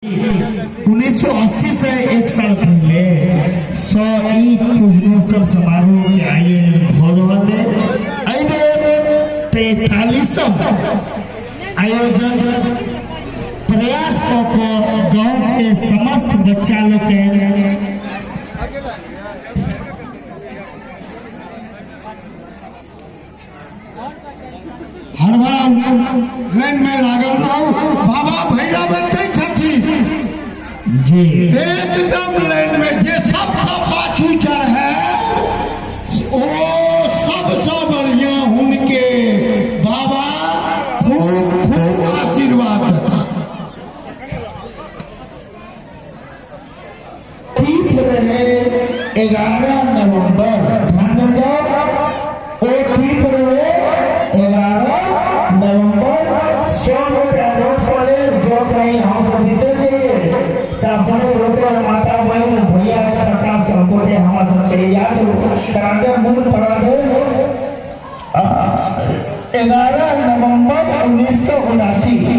1980 से एक साल पहले सौ ई पूजनोत्सव समारोह के आयोजन भऽ रहल है। एहि बेर 43म आयोजन प्रयास कऽ कऽ गाँव के समस्त बच्चा लोकनि हड़बड़ा लाइन में लागल रहू। बाबा भैरव एतै छथिन जी, एकदम लाइन में जे सबसँ पाछू चढ़े ओ सबसँ बढ़िया, हुनके बाबा खूब खूब आशीर्वाद देता। तीर्थ रहे 11 नवंबर, ध्यान दे जाओ, ओ तीर्थ रहे 11 नवंबर। 100 रुपया नोट पड़े जो कहीं हम सब बिसर जाइए तो अपने रुपया माता बहन भैया काका सब गोटे हमरा सबके याद करा दे, मन पड़ा दे। 11 नवंबर 1979।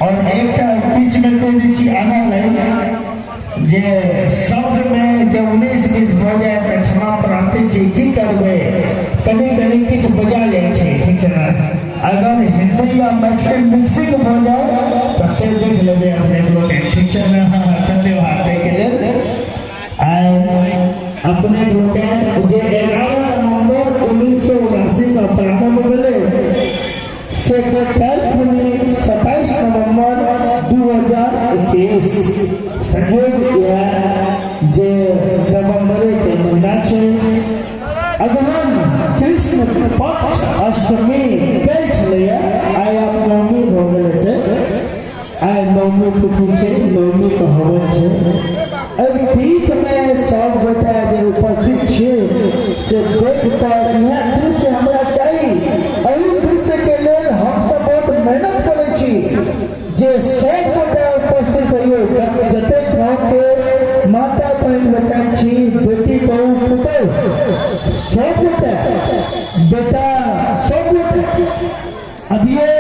और एक बीच में कहि दै छी आना लाइन जे शब्द में जे 19-20 भऽ जाय तऽ क्षमा प्रार्थी छी। की करबै, कनि कनि किछु बजा जाइ छै, ठीक छै ने? अगर हिंदी या मैथिली मिक्सिंग भऽ जाय तऽ से देख लेबै अपने लोकनि, ठीक छै ने? धन्यवाद ताहिके लेल। आइ अपने लोकनि जे 11 नवंबर 1979 का प्रारंभ भेलै से काल्हि 27 नवंबर 2021, संयोग इएह जे नवंबरे के महीना छै, अगहन कृष्ण पक्ष अष्टमी काल्हि छलैए, आइ आब नवमी भऽ गेल हेतै। आइ नवमी तिथि छै, नवमी के हवन छै। एहि तीर्थमे सब गोटा जे उपस्थित छी से देख कऽ इएह दृश्य हमरा चाही। एहि दृश्यके लेल हमसब बहुत मेहनत करै छी जे सब गोटा उपस्थित होइए, जतेक गाँवके माता बहिन लोकनि छी, बेटी बहु पुतहु सब गोटा, बेटा सब गोटा अभिये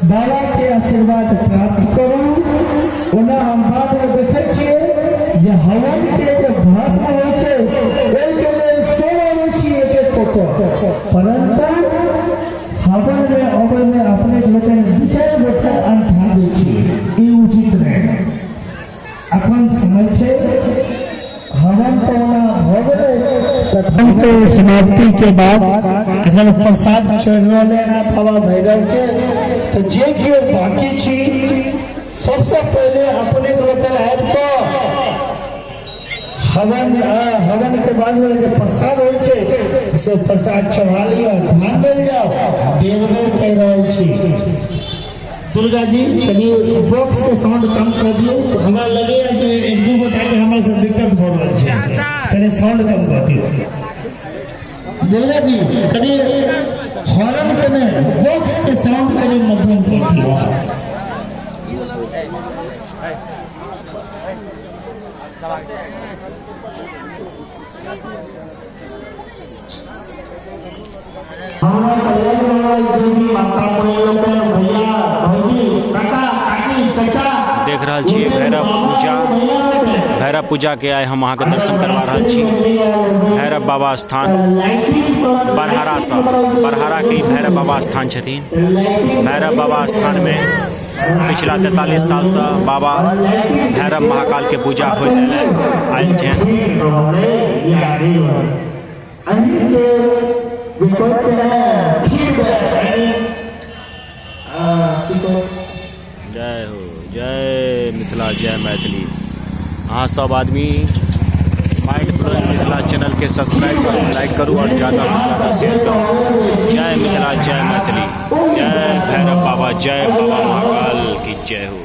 बाबा के आशीर्वाद प्राप्त करू। ओना हम बाद में देखै छियै जे हवन के जे भस्म होइ छै ओहिके लेल सब अबै छी एक एक कऽ कऽ, परंतु हवन में अबै में अपने लोकनि दू चारि गोटा अंठा दै छी, ई उचित नहि। अखन समय छै, हवन तऽ ओना भऽ गेलै तखन के समाप्ति के बाद अखन प्रसाद चढ़ि रहलै हँ बाबा भैरव के। तऽ जे केओ बाकी छी सबसे पहिले अपने लोकनि आबि कऽ हवन हवन के बाद में जे प्रसाद होइ छै से प्रसाद चढ़ा लिअ। ध्यान देल जाओ, बेर बेर कहि रहल छी। दुर्गा जी, कनि बॉक्स के साउंड कम कर दियौ। हमरा लगैया जे एक दू गोटा के हमरा से दिक्कत भऽ रहल छै, कनि साउंड कम कर दियौ। दुर्गा जी, कनि हॉर्न के नहि, बॉक्स के साउंड कनि मध्यम कर दियौ। हमरा तऽ लागि रहल जे भी माता बहिन लोकनि, भैया भौजी, काका काकी, चचा देख रहल छियै भैरव पूजा। भैरव पूजा के आइ हम अहाँके दर्शन करवा रहल छी। भैरव बाबा स्थान बरहारा सँ, बरहारा के ई भैरव बाबा स्थान छथिन। भैरव बाबा स्थान में पिछला 43 साल से बाबा भैरव महाकाल के पूजा होइत आयल छनि। जय हो, जय मिथिला, जय मैथिली। अहाँ सब आदमी माइंड ब्लोइंग मिथिला चैनल के सब्सक्राइब करू, लाइक करू और ज़्यादा से ज़्यादा शेयर करू। जय मिथिला, जय मैथिली, जय भैरव बाबा, जय बाबा महाकाल की जय हो।